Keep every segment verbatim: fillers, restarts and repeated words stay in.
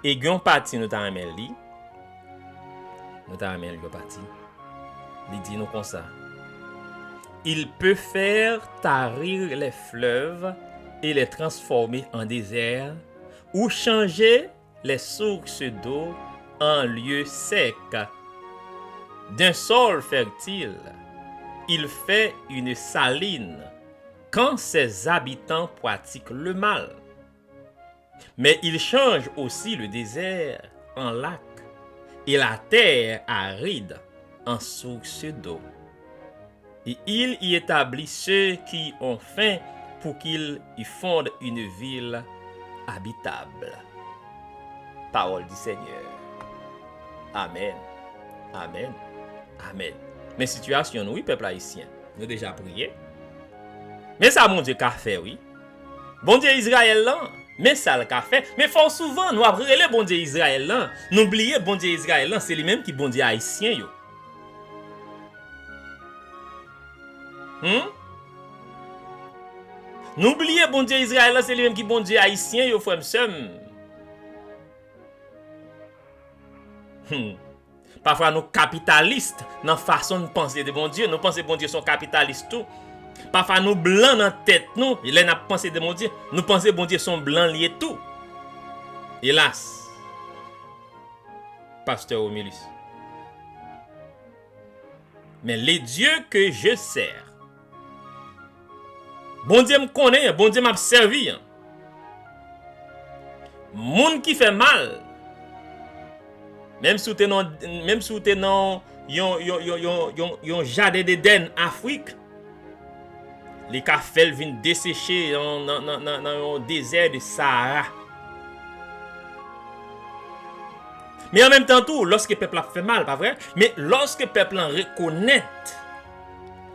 E gen yon pati nou ta renmen li. Nou ta renmen li yon pati. Li di nou konsa: Il peut faire tarir les fleuves et les transformer en désert, ou changer les sources d'eau en lieux secs. D'un sol fertile, il fait une saline quand ses habitants pratiquent le mal. Mais il change aussi le désert en lac et la terre aride en source d'eau. Et il y établit ceux qui ont faim pour qu'ils y fondent une ville habitable. Parole du Seigneur. Amen. Amen. Amen. Men sitiyasyon nou, wi, pèp ayisyen. Nou deja priye. Men sa Bondye ka fè, wi. Bondye Izrayèl lan, men sa l ka fè. Men fò souvan nou ap rele Bondye Izrayèl lan, nou bliye Bondye Izrayèl lan, se li menm ki Bondye ayisyen yo. Hmm? Nou bliye Bondye Izrayèl lan, se li menm ki Bondye ayisyen yo, frè m, sè m. Hmm. Pafwa nou kapitalis nan fason n panse de Bondye. Nou panse Bondye se yon kapitalis tou. Pafwa nou blan nan tèt nou, lè n ap panse de Bondye, nou panse Bondye se yon blan li ye tou. Elas, pastè Romilus. Men le Dieu que je sers, Bondye m konnen an, Bondye m ap sèvi an. Moun ki fè mal, menm si w te nan, menm si w te nan yon, yon, yon, yon, yon, yon jaden Edenn Afrik, li ka fè l vin deseche nan, nan, nan, nan, nan yon dezè de Sahara. Men an menm tan tou, lòske pèp la ap fè mal, pa vre? Men lòske pèp lan rekonèt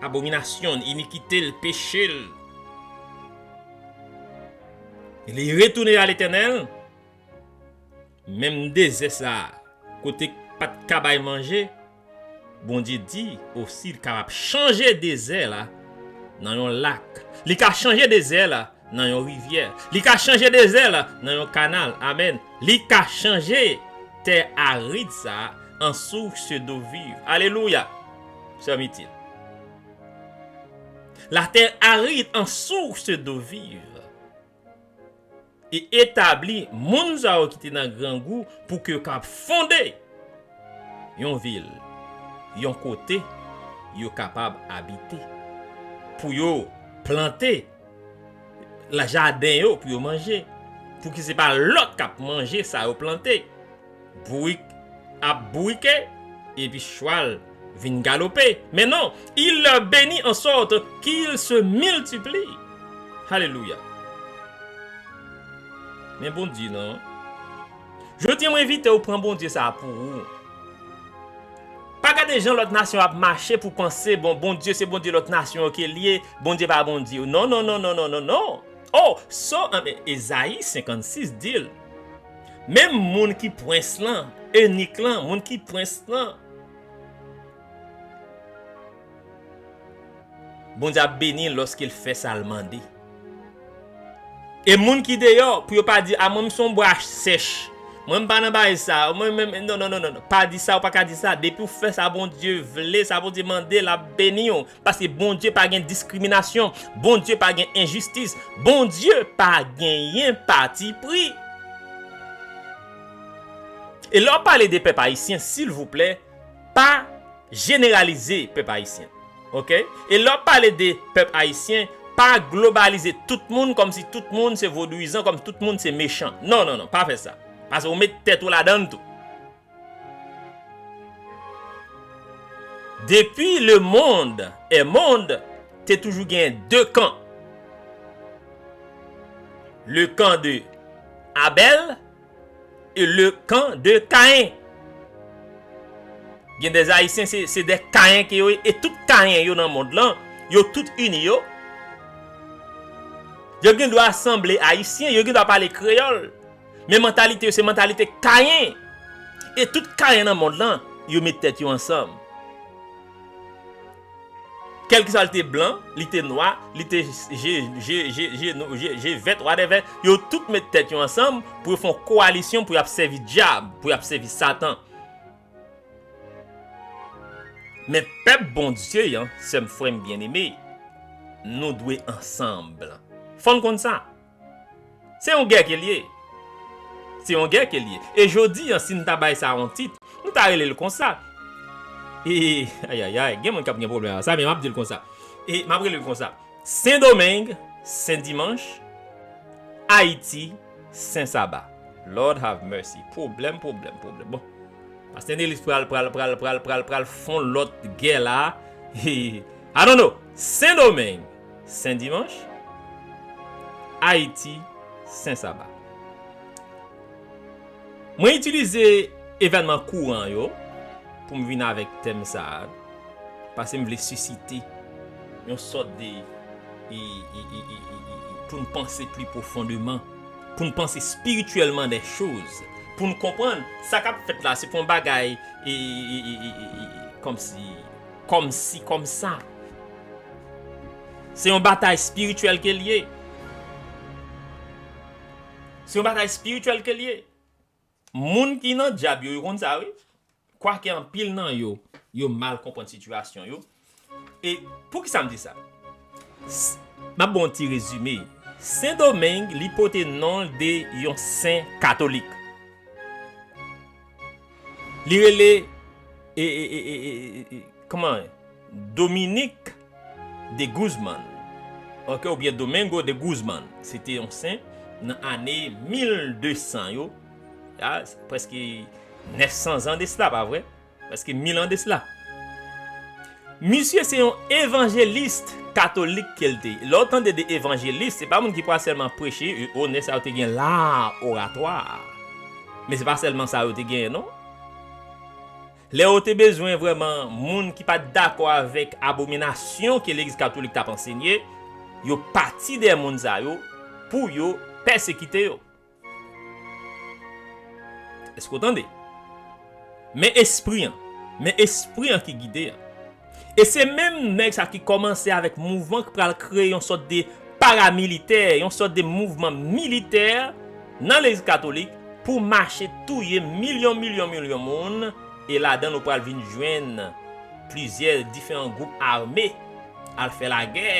abominasyon l, inikite l, peche l, li retounen a Letènèl, menm dezè sa a, kote k pa t ka bay manje, Bondye di osi li kapab chanje dezè la nan yon lak. Li ka chanje dezè la nan yon rivyè. Li ka chanje dezè la nan yon kanal. Amèn. Li ka chanje tè arid sa a an source d'eau vive. Alelouya. Sè m itil. La terre aride en source d'eau vive. E etabli moun sa yo ki te nan grangou pou ke yo kapab fonde yon vil, yon kote yo kapab abite, pou yo plante la jaden yo pou yo manje, pou ki se pa lòt k ap manje sa yo plante. Bourik ap bourike, epi chwal vin galope. Men non, il leur bénit en sorte qu'ils se multiplient. Alelouya. Men Bondye non. Jodi a, mwen envite w pran Bondye sa a pou ou. Pa gade jan lòt nasyon ap mache pou panse, bon, Bondye se Bondye lòt nasyon yo ke l ye, Bondye pa Bondye yo. Non, non, non, non, non, non, non. Oh, so, anben, Ezayi senkannsis di l, menm moun ki prens lan, enik lan, moun ki prens lan, Bondye ap beni l lòske l fè sa l mande. E moun ki deyò, pou yo pa di, a, mwen, m se yon bwa sèch. Mwen, m pa nan bagay sa. Mwen, mwen, non, non, non, non, non. Pa di sa, ou pa ka di sa. Depi w fè sa Bondye vle, sa Bondye mande, l ap beni w. Paske Bondye pa gen diskriminasyon. Bondye pa gen enjistis. Bondye pa genyen patipri. E lè w pale de pèp ayisyen, silvouplè, pa jeneralize pèp ayisyen. Oke? E lè w pale de pèp ayisyen, pa globalize tout moun kòmsi tout moun se vodouyizan, kòmsi tout moun se mechan. Non, non, non, pa fè sa. Paske ou met tèt ou ladan l tou. Depi le monde est monde, te toujou gen de kan. Le kan de Abèl e le kan de Kayen. Gen de Ayisyen, se, se de Kayen ke yo ye, e tout Kayen yo nan mond lan, yo tout ini yo. Yo gen dwa sanble Ayisyen, yo gen dwa pale kreyòl. Men mantalite yo, se mantalite Kayen. E tout Kayen nan mond lan, yo met tèt yo ansanm. Kèlkeswa li te blan, li te nwa, li te je, je, je, je, je, je vèt, whatever, yo tout met tèt yo ansanm pou yo fè yon kowalisyon pou y ap sèvi dyab, pou y ap sèvi Satan. Men pèp Bondye an, sè m, frè m byeneme, nou dwe ansanm. Fò n konn sa. Se yon gè ke l ye. Se yon gè ke l ye. E jodi an, si n ta bay sa yon tit, nou ta rele l konsa. E, ayayay, gen moun k ap gen pwoblèm ak sa, men m ap di l konsa. E m ap rele l konsa. Sendomeng, Sen Dimanch, Ayiti, Sen Saba. Lord have mercy. Pwoblèm, pwoblèm, pwoblèm. Bon. Pastè Nelis pral, pral, pral, pral, pral, pral fon lòt gè la. I don't know. Sendomeng, Sen Dimanch, Ayiti, Sen Saba. Mwen itilize evènman kouran yo pou m vin avèk tèm sa a, paske m vle sisite yon sòt de, e, e, e, e, e, e, e, pou n panse pli pwofondeman, pou n panse espirityèlman dè choz, pou n konprann sa k ap fèt la, se pa yon bagay, e, e, e, e, e, e, e, kòmsi, kòmsi, kòmsa. Se yon batay espirityèl ke l ye. Se yon batay espirityèl ke l ye. Moun ki nan dyab yo, yo konn sa, wi. Kwake anpil nan yo, yo mal konprann sitiyasyon yo. E poukisa m di sa? S-, m ap ba w yon ti rezime. Sendomeng, li pote non de yon sen katolik. Li rele, e, e, e, e, e, e, e, kòman? Dominique de Guzmán. Ok, oubyen Domingo de Guzmán. Se te yon sen nan ane mil de san yo. A, prèske nèf san zan de sila, pa vre? Prèske mil an de sila. Misye se yon evanjelis katolik ke l te ye. Lè w tande de evanjelis, se pa moun ki pral sèlman preche, e, o, nèg sa yo te gen la oratwa. Men se pa sèlman sa yo te genyen, non. Lè yo te bezwen vrèman moun ki pa t dakò avèk abominasyon ke legliz katolik t ap ansenye, yo pati dèyè moun sa yo pou yo pèsekite yo. Èske w tande? Men espri an. Men espri an ki gide an. E se menm nèg sa ki kòmanse avèk mouvman ki pral kreye yon sòt de paramilitè, yon sòt de mouvman militè nan legliz katolik pou mache touye milyon, milyon, milyon moun, e ladan nou pral vin jwenn plizyè diferan gwoup ame al fè lagè.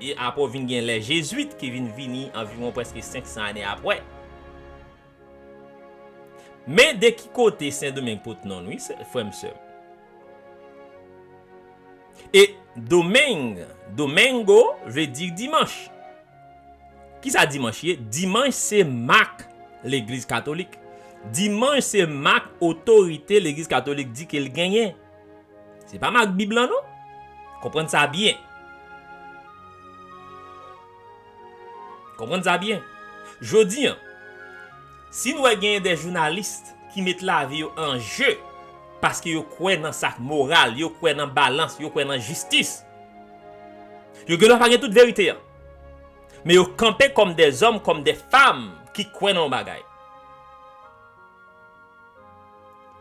E apre w vin gen lè Jezwit ki vin vini anviwon prèske senk san ane apre. Men de ki kote Sendomeng pot non l, wi, se, frè m, sè m. E Domeng, Domingo, vle di dimanch. Kisa dimanch ye? Dimanch se mak legliz katolik. Dimanch se mak otorite legliz katolik di ke l genyen. Se pa mak Bib lan, non. Konprann sa byen. Konprann sa byen. Jodi an, si n wè genyen de jounalis ki met lavi yo an je paske yo kwè nan sa k moral, yo kwè nan balans, yo kwè nan jistis, yo gendwa pa gen tout verite an. Men yo kanpe kòm de zòm, kòm de fanm ki kwè nan yon bagay.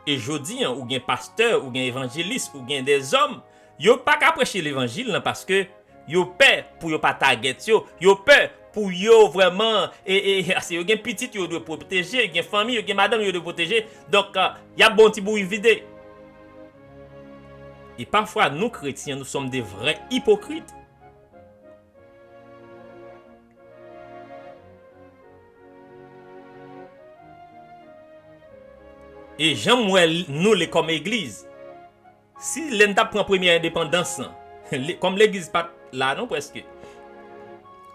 E jodi an, ou gen pastè, ou gen evanjelis, ou gen de zòm, yo pa ka preche levanjil lan paske yo pè pou yo pa tagèt yo, yo pè pou yo vrèman, e, e, e, yo gen pitit yo dwe pwoteje, gen fanmi yo, gen madanm yo dwe pwoteje, donk, euh, y ap ba w ti bouyi vide. E pafwa, nou kretyen, nou sòm de vrè ipokrit. E jan m wè l-, nou le kòm egliz, si lè n t ap pran premyè endepandans lan, le-, kòm legliz pa t la non prèske.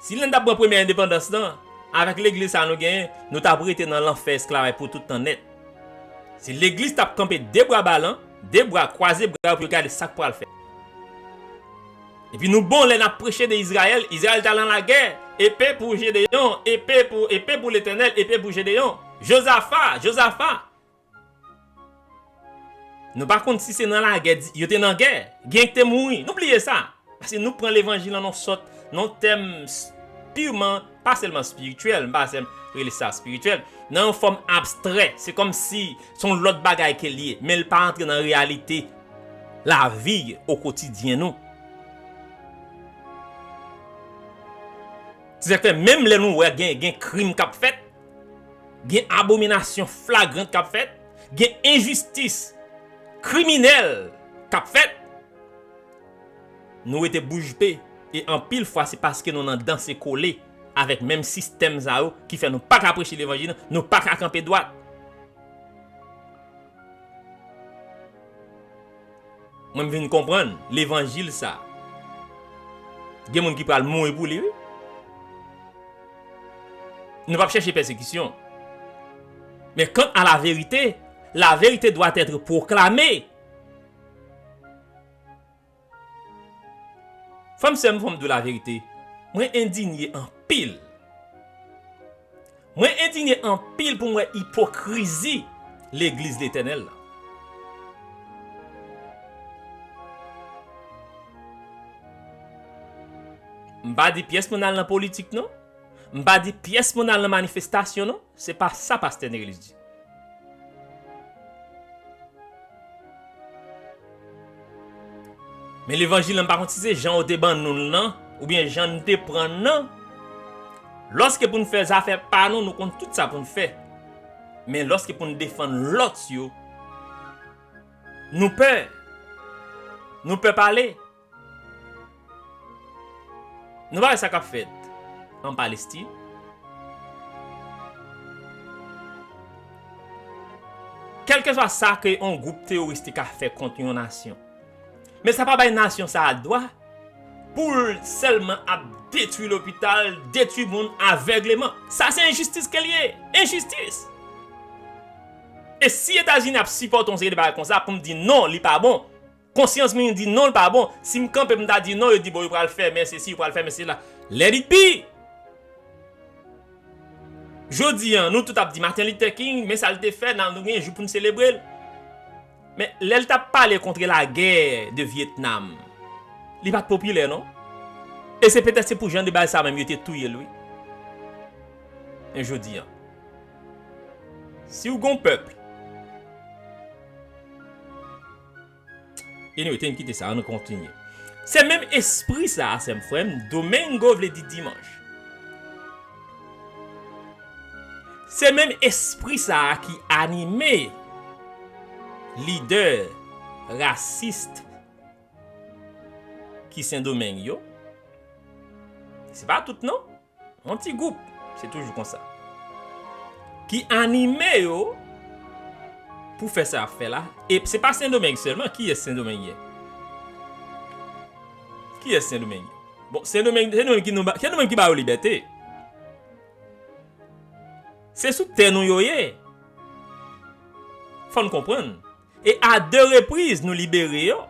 Si lè n t ap pran premyè endepandans lan, avèk legliz sa nou genyen, nou t ap rete nan lanfè esklavaj pou tout tan nèt. Si legliz t ap kanpe de bra balan, de bra kwaze bra yo pou yo gade sa k pral fèt. Epi nou bon lè n ap preche de Izrayèl, Izrayèl t al nan lagè, epe pou Jedeyon, epe pou, epe pou Letènèl, epe pou Jedeyon. Jozafa, Jozafa. Nou pa konn si se nan lagè, di-, yo te nan gè. Gen ki te mouri. Nou bliye sa. Paske nou pran levanjil an nan sòt, nan tèm s-, pirman, pa sèlman espirityèl, m pa sèlman rele sa espirityèl, nan yon fòm abstrè. Se kòmsi se yon lòt bagay ke l ye, men l pa antre nan reyalite lavi okotidyen nou. Sètè, menm lè nou wè gen, gen krim k ap fèt, gen abominasyon flagrant k ap fèt, gen enjistis kriminèl k ap fèt, nou rete bouch be. E anpil fwa, se paske nou nan danse kole avèk menm sistèm sa yo ki fè nou pa ka preche levanjil, nou pa ka kanpe dwat. Mwen, m vin konprann levanjil sa. Gen moun ki pral mouri pou li, wi. Nou p ap chèche pèsekisyon. Men quant à la vérité, la vérité doit être proclamée. Frè m, sè m, fò m di w laverite, mwen endinye anpil. Mwen endinye anpil pou m wè ipokrizi legliz Letènèl la. M pa di pyès pou n al nan politik, non. M pa di pyès pou n al nan manifestasyon, non. Se pa sa pastè Nerelis di. Men levanjil lan, m pa konn si se jan yo te ban nou l nan, oubyen jan n te pran l nan. Lòske pou n fè zafè pa nou, nou konn tout sa pou n fè. Men lòske pou n defann lòt yo, nou pè. Nou pè pale. Nou pa wè sa k ap fèt an Palestin? Kèlkeswa sa ke yon gwoup teworis te ka fè kont yon nasyon, men sa pa bay nasyon sa a dwa pou l sèlman ap detwi lopital, detwi moun avègleman. Sa se enjistis ke l ye. Enjistis! E si Etazini ap sipòte yon seri de bagay konsa, pou m di non, li pa bon, konsyans mwen di non, l pa bon. Si m kanpe, m ta di non, yo di, bon, yo pral fèmen sesi, yo pral fèmen sela. Let it be! Jodi a, nou tout ap di Martin Luther King, men sa l te fè, n a, nou gen jou pou n selebre l. Men lè l t ap pale kont lagè de Vietnam, li pa t popilè, non. E se petèt se pou jan de bagay sa menm yo te touye l, wi. Men jodi a, si w gon pèp, Anyway, te n kite sa, ann kontinye. Se menm espri sa a, sè m, frè m, Domingo vle di dimanch. Se menm espri sa a ki anime lidè rasis ki Sendomeng yo. Se pa tout, non. Yon ti gwoup, se toujou konsa, ki anime yo pou fè sa y ap fè la. E se pa Sendomeng sèlman. Kiyès Sendomeng ye? Kiyès Sendomeng ye? Bon, Sendomeng, Sendomeng ki nou ba, Sendomeng ki ba yo libète. Se sou tè nou yo ye. Fò n konprann. E a de repriz, nou libere yo.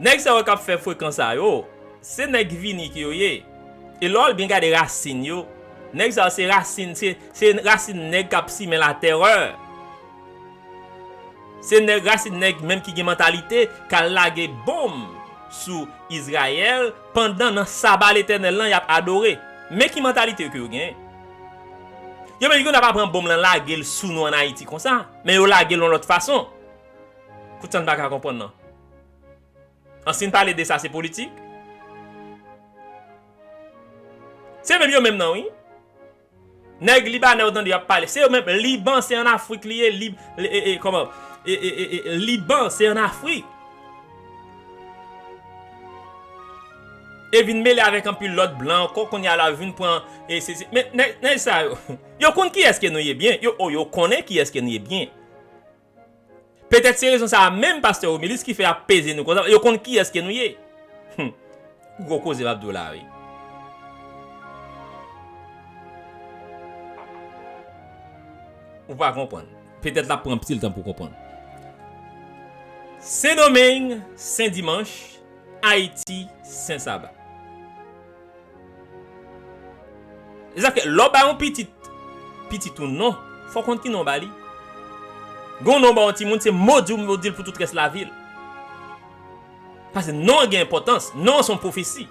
Nèg sa yo k ap fè frekan sa yo, se nèg vini ke yo ye. E lè w al byen gade rasin yo, nèg sa yo se rasin, se, se rasin nèg k ap simen latèrè. Se nèg, rasin nèg menm ki gen mantalite k al lage bonm sou Izrayèl pandan nan saba Letènèl lan y ap adore. Men ki mantalite yo ke yo genyen. Yo menm yo konn ap pran bonm lan lage l sou nou ann Ayiti konsa, men yo lage l yon lòt fason. Kout sa n pa ka konprann nan. An si n pale de sa, se politik. Se menm yo menm nan, wi. Nèg libanè yo tande y ap pale. Se yo menm. Liban, se ann Afrik li ye. Lib-, e, e, e, kòman? E, e, e, e, Liban, se ann Afrik. E vin mele avèk anpil lòt blan ankò, kounye a la vin pran, e se, se, men nèg, nèg sa yo, yo konn kiyès ke nou ye byen. Yo, o, yo konnen kiyès ke nou ye byen. Petèt se rezon sa a menm, pastè Romilus, ki fè y ap peze nou konsa. Yo konn kiyès ke nou ye. Hum. Gwo koze m ap di w la, wi. Ou pa konprann. Petèt l ap pran anpil tan pou w konprann. Sendomeng, Sen Dimanch, Ayiti, Sen Saba. Se sa k fè, lè w bay yon pitit, pitit ou non, fò w konn ki non w ba li. Gen yon non w ba yon timoun, se modi w modi l pou tout rès lavi l. Paske non an gen enpòtans, non an se yon pwofesi.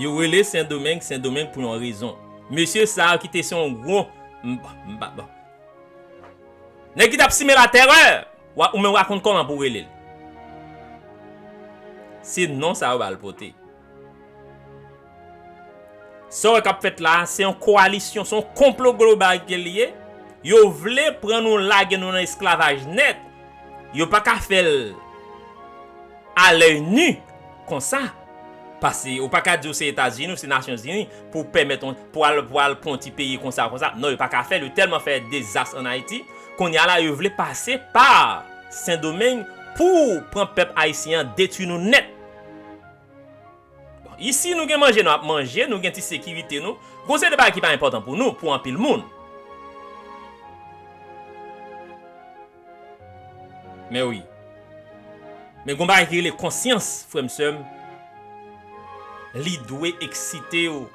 Yo rele Sendomeng, Sendomeng pou yon rezon. Mesye sa yo ki te se yon gwo, m, m, m, nèg ki t ap simen latèrè, wa, ou menm w a konn kòman pou w rele l. Se non sa yo ba l pote. Sa w wè k ap fèt la, se yon kowalisyon, se yon konplo global ke l ye. Yo vle pran nou, lage nou nan esklavaj nèt. Yo pa ka fè l a lèy ni konsa. Paske ou pa ka di w se Etazini ou se Nasyonzini pou pèmèt yon, pou al, pou al pran yon ti peyi konsa, konsa. Non, yo pa ka fè l. Yo tèlman fè dezas ann Ayiti. Kounye a la, yo vle pase pa Sendomeng pou pran pèp ayisyen an, detwi nou nèt. Bon, isi, nou gen manje, nou ap manje, nou gen ti sekirite nou. Gon seri de bagay ki pa enpòtan pou nou, pou anpil moun. Men wi. Men gon bagay ki rele konsyans, frè m, sè m. Li dwe eksite w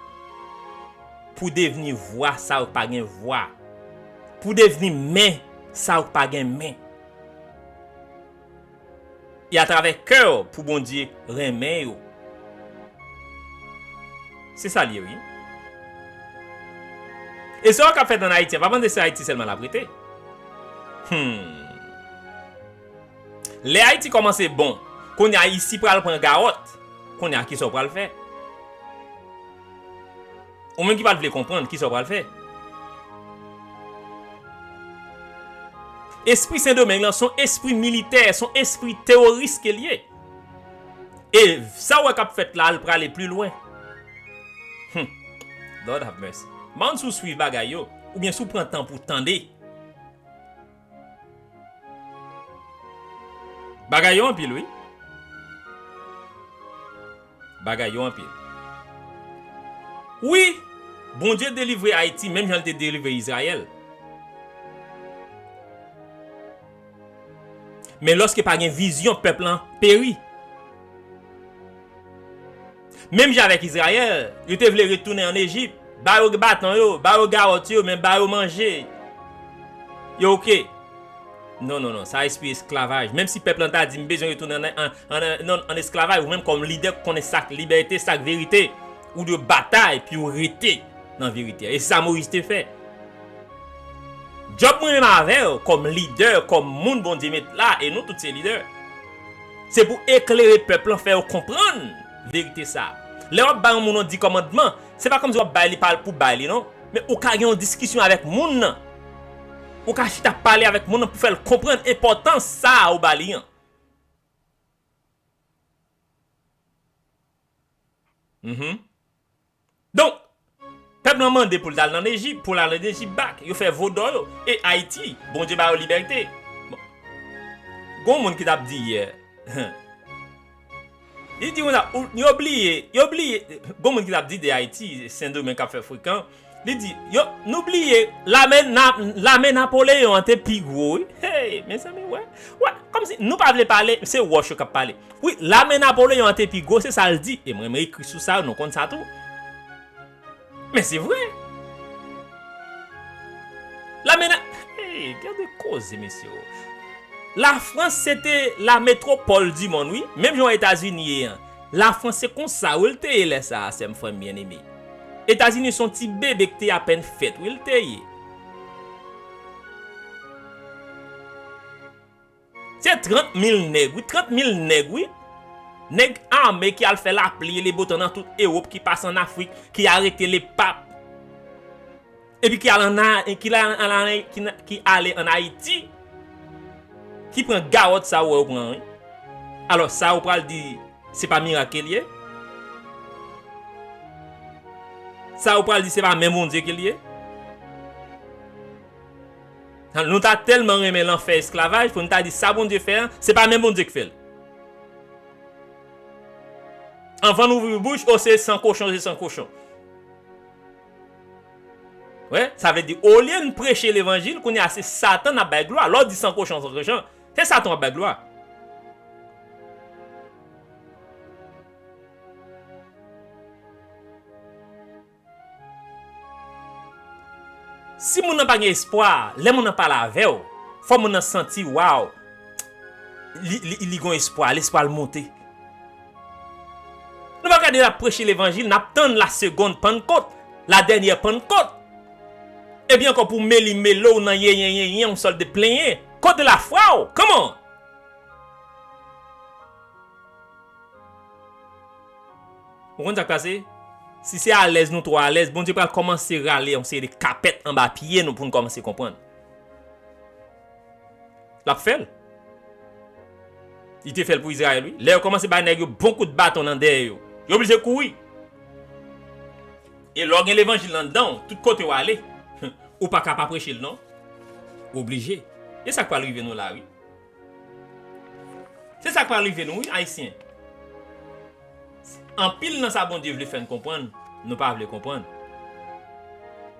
pou devni vwa sa yo k pa gen vwa. Pou devni men sa yo k pa gen men. E atravè kè w pou Bondye renmen yo. Se sa l ye, wi. E sa w k ap fèt ann Ayiti an, pa panse se Ayiti sèlman l ap rete. Hmm. Lè Ayiti kòmanse bon, kounye a isi pral pran gawòt. Kounye a, kisa w pral fè? Ou menm ki pa t vle konprann, kisa w pral fè? Espri Sendomeng lan, se yon espri militè, se yon espri teworis ke l ye. E sa w wè k ap fèt la, l prale pi lwen. Hmm. Lord have mercy. M pa konn si w swiv bagay yo, oubyen si w pran tan pou w tande. Bagay yo anpil, wi. Bagay yo anpil. Wi, Bondye delivre Ayiti, menm jan l te delivre Izrayèl. Men lòske pa gen vizyon, pèp lan peri. Menm jan avèk Izrayèl, yo te vle retounen ann Ejip, ba yo baton yo, ba yo gawòt yo, men ba yo manje. Yo oke. Non, non, non, sa espri esklavaj. Menm si pèp lan ta di, "M bezwen retounen ann, ann, ann, ann, ann esklavaj," ou menm kòm lidè k konnen sa k libète, sa k verite, ou dwe batay pou w rete nan verite a. E se sa Moyiz te fè. Djòb mwen menm avè w, kòm lidè, kòm moun Bondye met la, e nou tout se lidè, se pou eklere pèp lan, fè yo konprann verite sa a. Lè w ap bay yon moun yon di kòmandman, se pa kòmsi w ap bay li pa pou bay li, non. Men ou ka gen yon diskisyon avèk moun nan. Ou ka chita pale avèk moun nan pou fè l konprann enpòtans sa a ou ba li an. Mhm. Donk, pèp lan mande pou l t al nan Ejip, pou l al nan Ejip back. Yo fè vodò yo. E Ayiti, Bondye ba yo libète. Bon. Gon moun ki t ap di yè. Li di konsa, ou, yo bliye, yo bliye. Gon moun ki t ap di de Ayiti, Sendomeng k ap fè frekan. Li di, yo, nou bliye, lame, na, lame Napoleyon an te pi gwo, wi. Hey, mezanmi, wè. Wè, kòmsi nou pa vle pale, se wòch yo k ap pale. Wi, lame Napoleyon an te pi gwo, se sa l di. E mwen, mwen ekri sou sa, nou konn sa tou. Men se vre. Lame na, hey, gade koze, mesye. Lafrans se te la métropole du monde, wi. Menm jan Etazini ye an. Lafrans se konsa, wi, l te ye lè sa a, sè m, frè m byeneme. Etazini se yon ti bebe ki te apèn fèt, wi, l te ye. Se trant mil nèg, wi, trant mil nèg, wi. Nèg ame ki al fè lapli e lebotan nan tout Ewòp, ki pase ann Afrik, ki arete lepap. Epi ki al ann A-, ki la, ann, ann, ki, ki ale ann Ayiti, ki pran gawòt sa ou wè yo pran an, wi. Alò, sa ou pral di, se pa mirak ke l ye? Sa ou pral di, se pa men Bondye ke l ye? Nou ta tèlman renmen lanfè esklavaj pou nou ta di sa Bondye fè an, se pa men Bondye k fè l. Anvan n ouvri bouch, o, se san kochon, se san kochon. Wè, sa vle di, olye n preche levanjil, kounye a se Satan n ap bay glwa. Lè w di san kochon, san kochon, se Satan w ap bay glwa. Si moun nan pa gen espwa, lè moun nan pale avè w, fò moun nan santi, waw, li, li, li gon espwa, lespwa l monte. Nou pa gade n ap preche levanjil, n ap tann la segonn Pannkot, la dènyè Pannkot. Epi ankò pou meli mele w nan yen, yen, yen, yen, yon sòl de plenyen. Kote lafwa w? Come on! Ou konn sa k pase? Si se alèz nou twò alèz, Bondye pral kòmanse rale yon seri de kapèt anba pye nou pou n kòmanse konprann. L ap fè l. Li te fè l pou Izrayèl, wi. Lè yo kòmanse bay nèg yo bon kout baton nan dèyè yo, yo oblije kouri. E lè w gen levanjil anndan w, tout kote w ale, ou pa ka pa preche l, non. Oblije. E sa k pral rive nou la, wi. Se sa k pral rive nou, wi, Ayisyen. Anpil nan sa Bondye vle fè n konprann, nou pa vle konprann.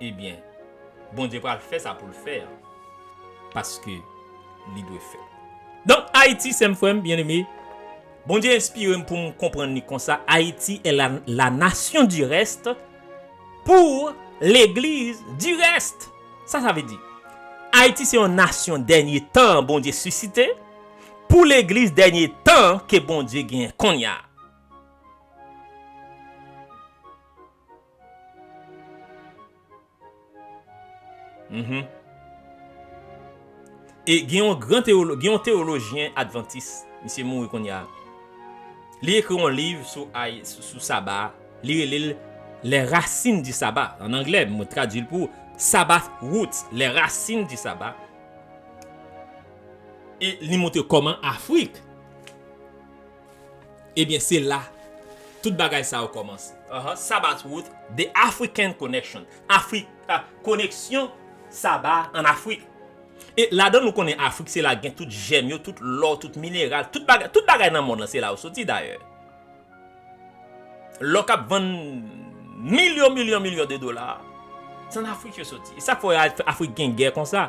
Ebyen, Bondye pral fè sa pou l fè a, paske li dwe fè. Donk, Ayiti, sè m, frè m, byeneme, Bondye enspire m pou m konprann li konsa, Haïti est la, la nation du reste pour l'église du reste. Sa sa vle di? Ayiti se yon nasyon dènye tan Bondye sisite pou legliz dènye tan ke Bondye genyen kounye a. Mhm. E gen yon gran teyolo-, gen yon teyolojyen advantis, misye mouri kounye a. Li ekri yon liv sou, ay, sou, sou Saba, li rele l Les Racines du Sabbat. An anglè, mwen tradui l pou ou, Sabbath Roots, Les Racines du Sabbat. E li montre kòman Afrik, ebyen, se la tout bagay sa yo kòmanse. Aha, Sabbath Roots, The African Connection. Afrik, ah, koneksyon Saba an Afrik. E ladan nou konnen Afrik, se la gen tout jèm yo, tout lò, tout mineral, tout bagay, tout bagay nan mond lan, se la yo soti dayè. Lò k ap vann milyon, milyon, milyon de dola, se ann Afrik yo soti. E sa k fè Af-, Afrik gen gè konsa.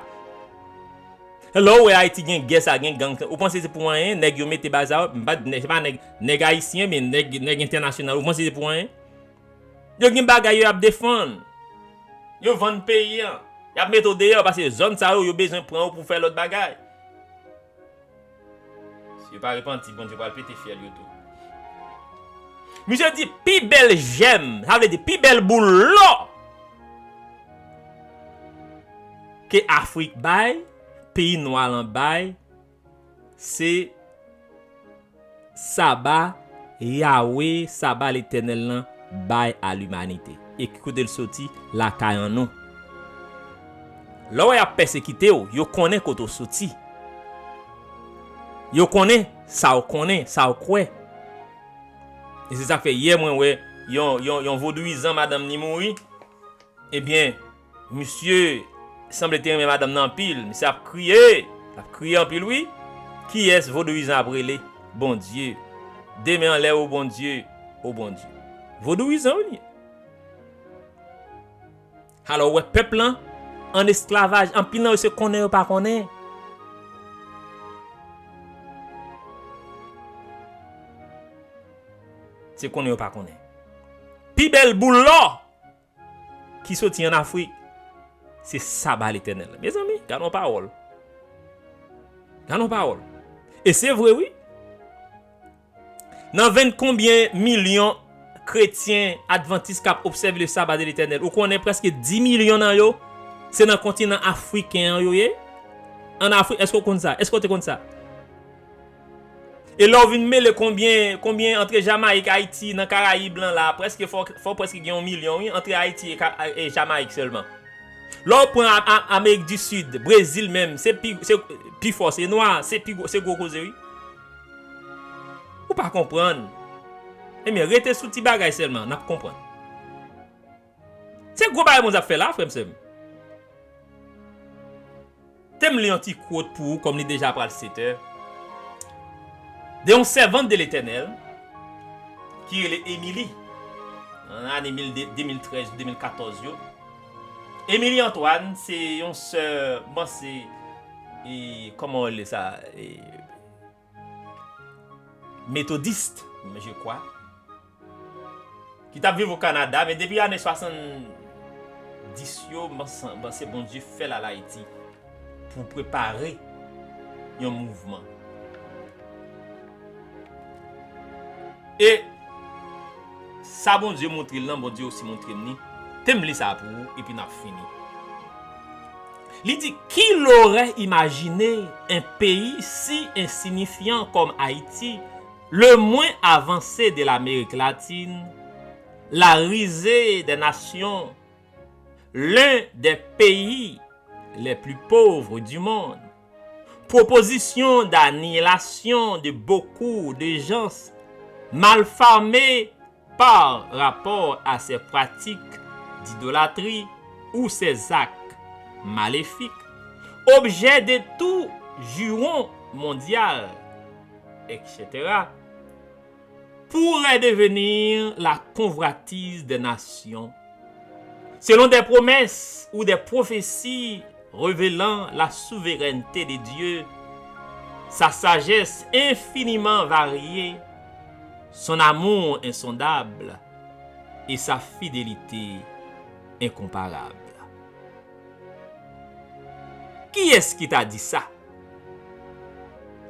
Lè w wè Ayiti gen gè sa, gen gang, ou panse se pou anyen? Nèg yo mete bagay sa yo, m pa, se pa nèg, nèg ayisyen, men nèg, nèg entènasyonal, ou panse se pou anyen? Yo gen bagay yo y ap defann. Yo vann peyi an. Y ap mete w deyò, paske zòn sa yo, yo bezwen pran w pou fè lòt bagay. Si yo pa repanti, Bondye pral pete fyèl yo tou. Misye di pi bèl jèm, sa vle di pi bèl boul lò ke Afrik bay, peyi nwa lan bay, se Saba Yawe, Saba Letènèl lan bay a limanite. E ki kote l soti? Lakay an nou. Lè w wè y ap pèsekite w, yo konnen kote w soti. Yo konnen sa w konnen, sa w kwè. E se sa k fè yè mwen wè yon, yon, yon vodouyizan madanm ni mouri. Ebyen, misye sanble te renmen madanm nan anpil. Misye ap kriye. L ap kriye anpil, wi. Kiyès vodouyizan ap rele? Bondye. De men anlè, o Bondye, o Bondye. Vodouyizan, wi, li ye. Alò, ou wè pèp lan an esklavaj. Anpil nan yo se konnen yo pa konnen. Se konnen yo pa konnen. Pi bèl boul lò ki soti ann Afrik, se Saba Letènèl la. Mezanmi, gad yon pawòl. Gad yon pawòl. E se vre, wi. Nan venn konbyen milyon kretyen advantis k ap obsève le Sabbat de Letènèl, ou konnen prèske dis milyon nan yo, se nan kontinan afriken an yo ye? Ann Afrik, èske w konn sa? Èske w te konn sa? E lè w vin mele konbyen, konbyen antre Jamayik, Ayiti, nan Karayib lan la, prèske fò, fò prèske gen yon milyon, wi, antre Ayiti e Ka-, e Jamayik sèlman. Lè w pran A-, A-, Amerik di Sid, Brezil menm, se pi, se pi fò, se nwa, se pi gwo, se gwo koze, wi. Ou pa konprann. Ebyen, rete sou ti bagay sèlman, n ap konprann. Se gwo bagay Bondye ap fè la, frè m, sè m. Te m li yon ti quote pou ou, kòm li deja pral sèt è. De yon sèvant de Letènèl ki rele Emily. Nan ane mil, de mil trèz, de mil katòz yo. Emily Antoine, se yon sè, m panse, e, kòman w rele sa? E, metodist, je crois, ki t ap viv o Kanada, men depi ane swasanndis yo, m panse, m panse Bondye fè l al Ayiti pou prepare yon mouvman. E sa Bondye montre l lan, Bondye osi montre m li. Te m li sa pou ou, epi n ap fini. Li di, qui l'aurait imaginé un pays si insignifiant comme Haïti, le moins avancé de l'Amérique latine, la risée des nations, l'un des pays les plus pauvres du monde, proposition d'annihilation de beaucoup de gens malfamés par rapport à ses pratiques d'idolâtrie ou ses actes maléfiques, objet de tout juron mondial, et cetera, pourrait devenir la convoitise des nations, selon des promesses ou des prophéties révélant la souveraineté de Dieu, sa sagesse infiniment variée, son amour insondable et sa fidélité incomparable. Kiyès ki ta di sa?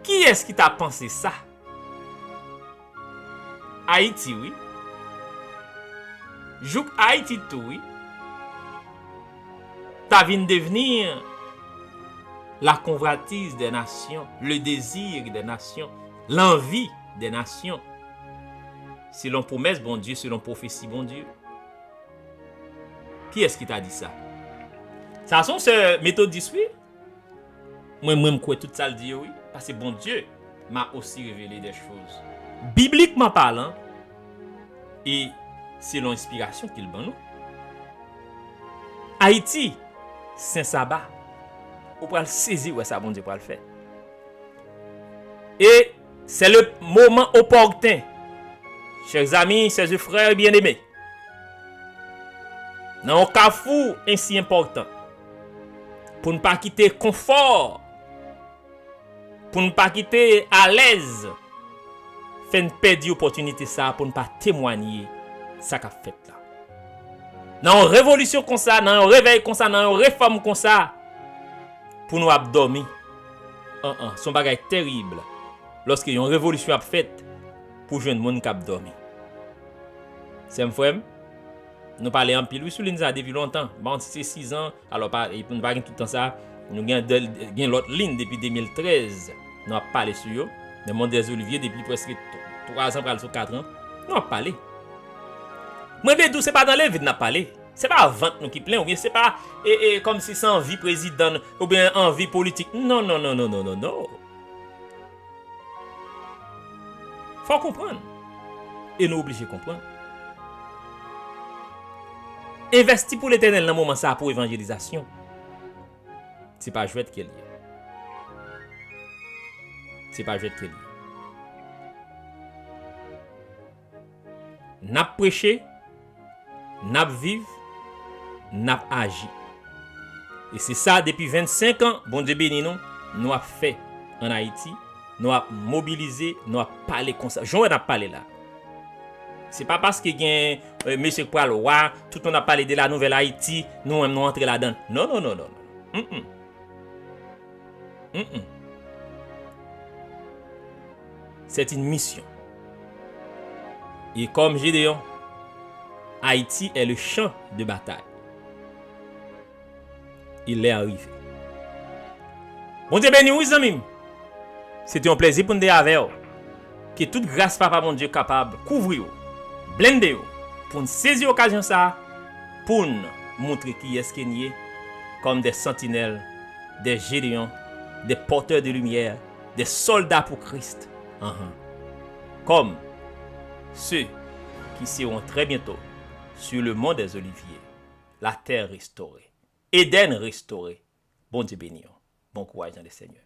Kiyès ki ta panse sa? Ayiti, wi. Jouk Ayiti tou, wi. Ta vin devni la convoitise des nations, le désir des nations, l'envie des nations. Selon pwomès Bondye, selon pwofesi Bondye. Kiyès ki ta di sa? Sa se yon sè metodis, wi. Mwen, mwen, m kwè tout sa l di yo, wi. Paske Bondye m'a aussi révélé des choses. Biblikman palan, e selon enspirasyon ke l ban nou, Ayiti, Sen Saba, ou pral sezi wè sa Bondye pral fè. Et c'est le moment opportun, chers amis, chers frères bien-aimés, nan yon kafou ensi enpòtan, pou n pa kite konfò, pou n pa kite alèz fè n pèdi opòtinite sa a pou n pa temwanye sa k ap fèt la. Nan yon revolisyon konsa, nan yon revèy konsa, nan yon refòm konsa, pou nou ap dòmi. An an, se yon bagay terib lòske yon revolisyon ap fèt pou jwenn moun k ap dòmi. Sè m, frè m, nou pale anpil, wi, sou liy sa depi lontan. M pa konn si se sizan, alò, pa, e nou pa gen tout tan sa. Nou gen de, gen lòt liy depi de mil trèz, nou ap pale sou yo. Nan Mont des Oliviers, depi prèske t-, twa zan, pral sou kat an, nou ap pale. Mwen vle di w, se pa nan levid n ap pale. Se pa vant nou ki plen, oubyen se pa, e, e, kòmsi se anvi prezidan n, oubyen anvi politik. Non, non, non, non, non, non, non. Fò w konprann. E nou oblije konprann. Envèsti pou Letènèl nan moman sa a pou evanjelizasyon, se pa jwèt ke l ye. Se pa jwèt ke l ye. N ap preche, n ap viv, n ap aji. E se sa, depi vennsenk an, Bondye beni nou, nou ap fè ann Ayiti, nou ap mobilize, nou ap pale konsa. Jan w wè n ap pale la. Se pa paske gen, e, mesye k pral wa, tout moun ap pale de la nouvèl Ayiti, nou menm nou antre ladan l. Non, non, non, non, non. Mm, mm. Mm, mm. C'est une mission. Et comme Gédéon, Haïti est le champ de bataille. Il est arrivé. Bondye beni w, wi, zanmi m. Se te yon plèzi pou n te avè w. Ke tout gras Papa Bondye kapab kouvri w, blende w, pou n sezi okazyon sa a, pou n montre kiyès ke n ye, kòm des sentinelles, des Gédéons, des porteurs de lumière, des soldats pour Christ. Ahan. Comme ceux qui seront très bientôt sur le mont des Oliviers, la terre restaurée, Éden restauré. Bondye beni w. Bon kouraj dans le Seigneur.